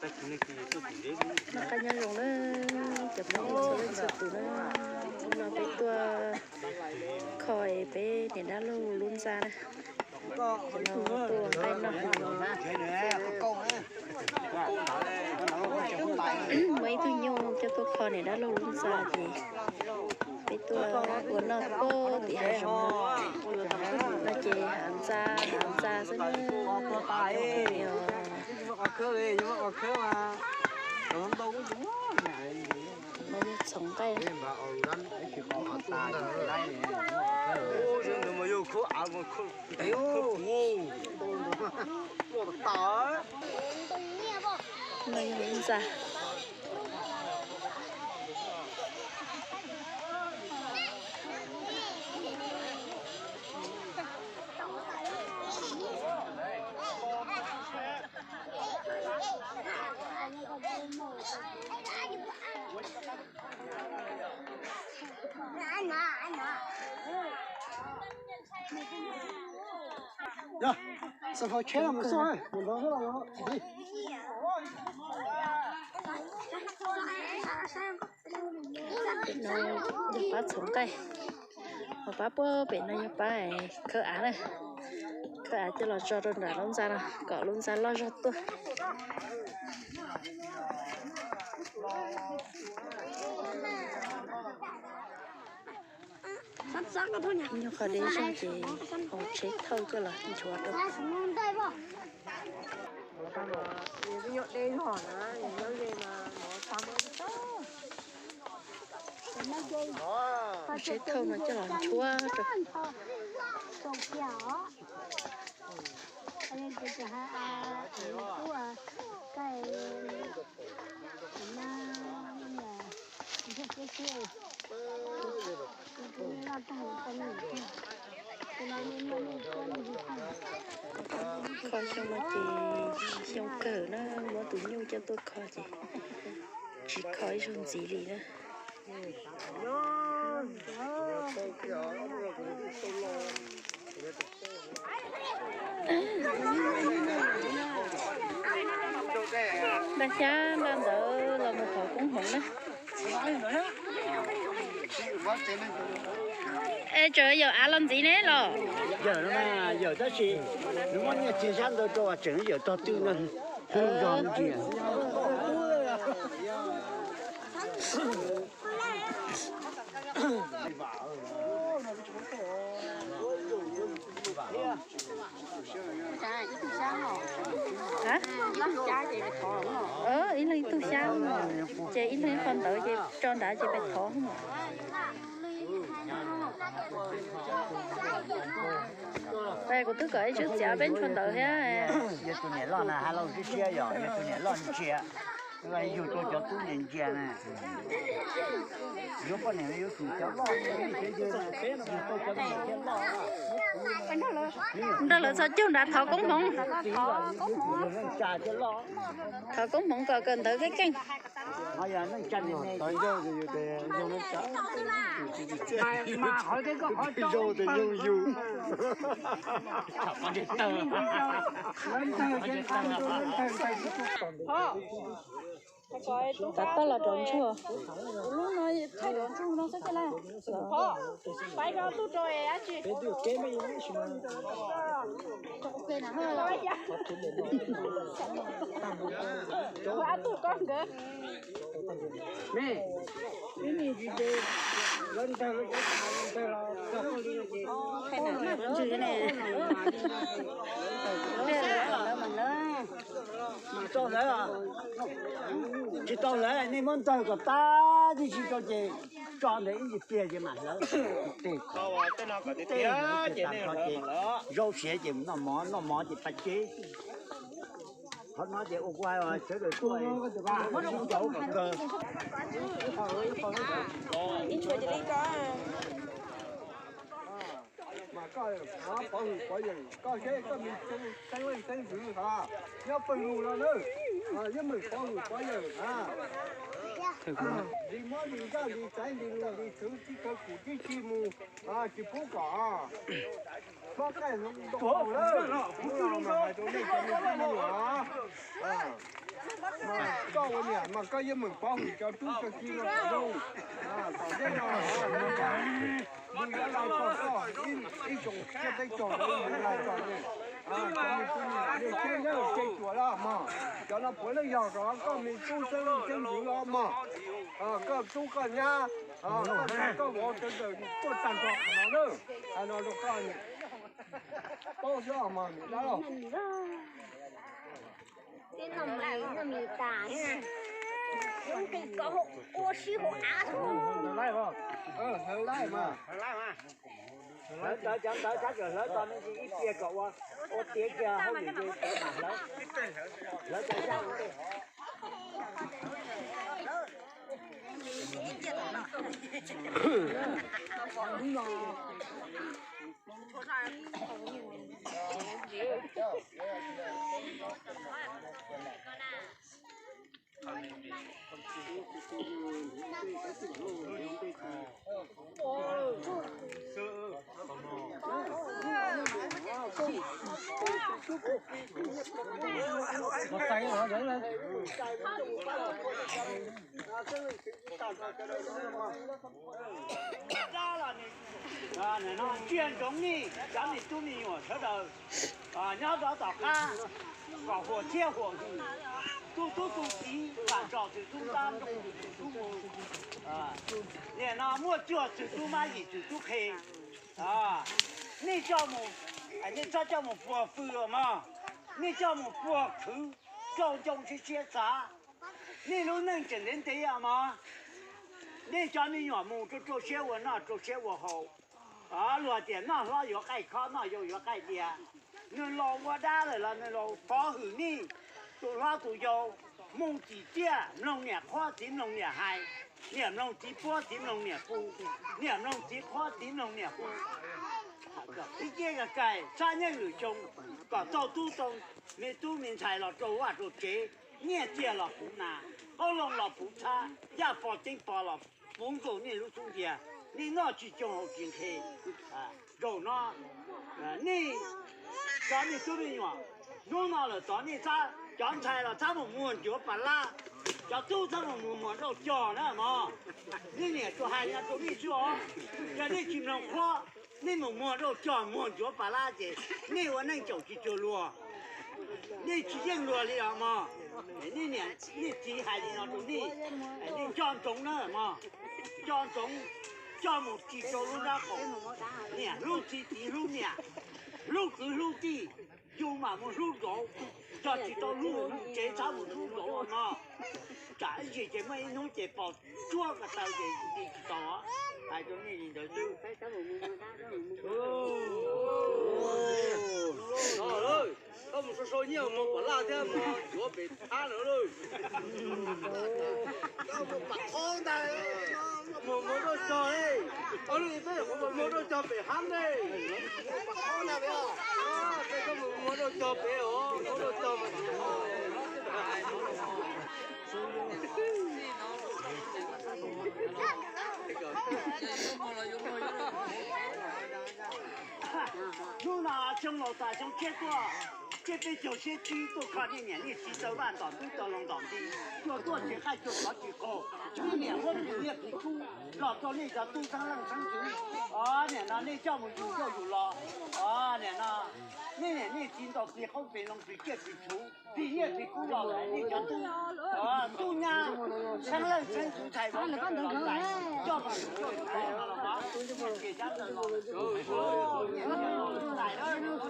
Noj qab nyob zoo na, cov phooj ywg txhua leej txhua tus na, hnub no peb tuaj kho peb niam dab laug lub ntxa na. Cov no tuaj ua nqaij noj heev. Muaj ib tug nyuj coj tuaj kho niam dab laug lub ntxa ces peb tuaj ua noj pem tim hav zoov no ces hav ntxa hav ntxa xwb na. Txhoov nqaij. No yog lub ntxa. Pem no yog pab txhoov nqaij, ho pab puag pem no yog pab khawb av na. Khawb av coj los tso rau nram lub ntxa no kom lub ntxa loj zog tuaj. Nyuj qhov deb zog ces haus tsheb thauj coj los nchuav rau. Tsheb thauj no coj los nchuav rau. Kho xyoo no ces xyoo kawg na, muab tus nyuj coj tuaj kho ces tsis kho ib zaug ntxiv li na. Npaj xyab npaj ntawv los mus thov koob hmoov na. Es tseem yawm av los ntxiv ne los? Yawm no, yawm tab sis nws muab nyiaj txiag xyab ntawv rau tseem yawm tog twg no. Zog ntsia. Ib leeg ib tug xyab, ces ib leeg ib qho ntawv ces tso nrad ces peb thov. Kuv twb kom ib tswb txiav peb ntshua ntawv thiab. Yog tus niam loj na hais lus siab siab, yog yog tus niam loj ntsia, yug rau cov tub ntsia ntsia na. Yuav poj niam yuav tsum cov loj, yug rau cov niam thiab loj. Nrog lawv txhos caug nrad thov koob hmoov. Thov koob hmoov kom kawm ntawv keej keej. Tav toj los rov ntsuag. Tsis tau lawv, tsis tau lawv, nej muab ntawg kom tag tib si rau ces tso ntawd ib ntsis pliag ces mam hlawv. Tej no ces zaub siav ces noj mov, noj mov ces pab tseb. Qhov no ces ua kuv hais sawv daws tuaj, sib ntaus kom kawg. Mas koj pov hwm pov yawm, koj seb koj me txeeb leej txeeb ntxwv ha, nyob pawg lug no na, yeej meem pov hwm pov yawm ha. Nqis mob nqis ntsaj nqis txaiv nqis lus nqis txwv tsis kawg kum tib si mus, tsis pub kom mob qaij ntau lawm, kuv twb zoo no hais rau nej cov me tub me nyuam. mas koj yeej meem pov hwm cov tub cov ki no kom zoo. Tom ntej no mus yuav lais tso koj ib xyoo siab teb tso mus yuav lais tso. Cov me tub me nyuam nej txheeb leej txheeb tuam los mog, cov no puav leej yog koj me tub xeeb leej xeeb ntxwv los mog. Koj tub koj nyab, koj niam koj vauv sawv daws tuaj tag nrho qhov no na. Hais no rau koj niam paub xwb os mog niam dab laug. Tib noj mas noj mis tas na, lub nqi kom ua si hauv av. Hlawv laij mas, hlawv cov ntawd sab tawm hlawv tau me ntsis ib pliag kom ua, ua tiav kiag hauj lwm ces mam hlawv, hlawv cov sab ua ntej. Tsiaj ntsoov nej cov me tub me nyuam sawv daws nyob rov tom qab kom huam thiab huam hwm, tu tub tu kiv vam tsom txwm tub ntab nroo txwm tub mus. Nim no muaj cuag txwm tub mab yim txwm tub qhe. Nej coj mus, nej txhob coj mus puag fws os mog, nej coj mus puag khwv, rau ncoo siab siab xav. Nej lub neej tseem ntev ntev os mog. Nej cov me nyuam mus rau rau siab ua noj rau siab ua haus. Luag tias noj hlob yuav qaij khob, noj yau yuav qaij diav. Nws laus ua dab lawm los nws laus pov hwm nej, tus hlob tus yau, mus txim txiaj, mloog niam qhuab txiv mloog niam hais, niam mloog txiv puab txiv mloog niam hu, niam mloog txiv qhuab txiv mloog niam hu. Ib ciaj ka kais sab nyeej lwm xyoo, kom tau tub tau me tub me ntxhais los rau vaj rau tsev, nyiaj txiag los puv nas, qoob loo los puv txhab, yaj pos ceeb pos los puv nkaus nej lub xub ntiag, nej noj tsis tsoo haus tsis nqhis. Zaum no nej cov me tub me nyuam, hnub no lawm tod nej txhob, cov ntxhais los txhob mus muag ncuav pas lab, cov tub txhob mus muag dauj cog na mog. Nej niam tsuas hais no rau nej xwb os. Yog nej tsis mloog qhuab, nej mus muag dauj cog muag ncuav pas lab ces nej ua neej tsaum tsis cuag luag, nej tsis yeej luag li os mog. Nej niam nej txiv hais li no rau nej, nej nco ntsoov na mog. Nco ntsoov, coj mus tsis rau lub nrab qaum. Niam hlub txiv, txiv hlub niam, hlub kwv hlub tij, yus mam mus hlub zauv. Yog tsis tau hlub tsev txhob mus hlub zauv no. Tsam ib ntsis ces muaj ib hnub ces pos tsuab ko taw ces ti tsis tau. Hais rau nej li ntawd xwb. Koj mus sau sau nyiaj mus pas laj thiab mus yuav pem thab lawm lauj. Koj mus pas khob ntag, mus mus dauj cog, ua li peb mus dauj cog pem hab ntag, pas khob ntag peb, peb koj mus mus dauj cog pem os, mus dauj cog mas Hnub no xyoo laus tas xyoo tshiab tuaj, tsiab peb caug siab tsib tuaj kho nej niam nej txiv tau vaj ntom ntub tau loo ntom nti, tuaj tuaj tsis qaij tuaj tov tsis qaug, nej niam muab nyiaj phim kub los rau nej cov tub txheeb leej txheeb ntxwv. Os, nim no nej coj mus yug coj yug los. Os, nim no nej niam nej txiv ntaus plig qoob plig loo plig ciaj plig txhuv, plig nyiaj plig kub los lawm nej cov tub, tub nyab txheeb leej txheeb ntxwv ntxhais vauv sawv daws los ntais, coj mus yug coj yug los, los mov, nyiaj txiag los, nyiaj txiag los tais, coj mus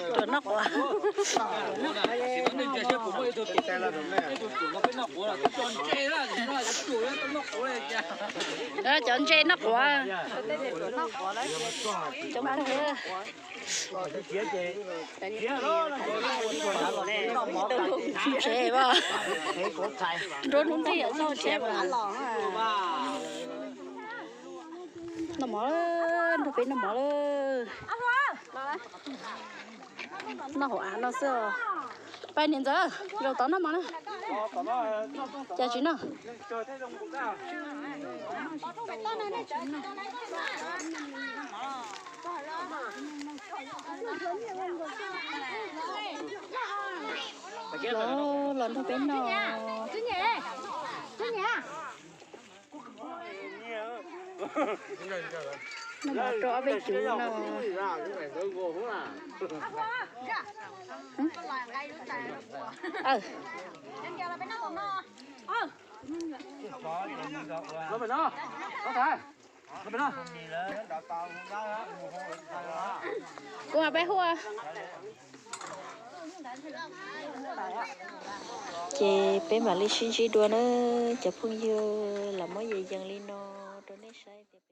Ruam noj quav. Cov ntse noj quav. Ntse, nruab hnub nrig txog tsev. Noj mov, nrog peb noj mov lawm. Noj hauv av no xwb. Pab niam ntxawm, zaum tod noj mov na. Cas tsis noj? Los, los nrog peb noj. Noj mov rau ob peb cuv no. Kuv mam peb hu. Ces peb mam li sib ntsib dua na cov phooj ywg, los muab yees yees li no rau nej saib tias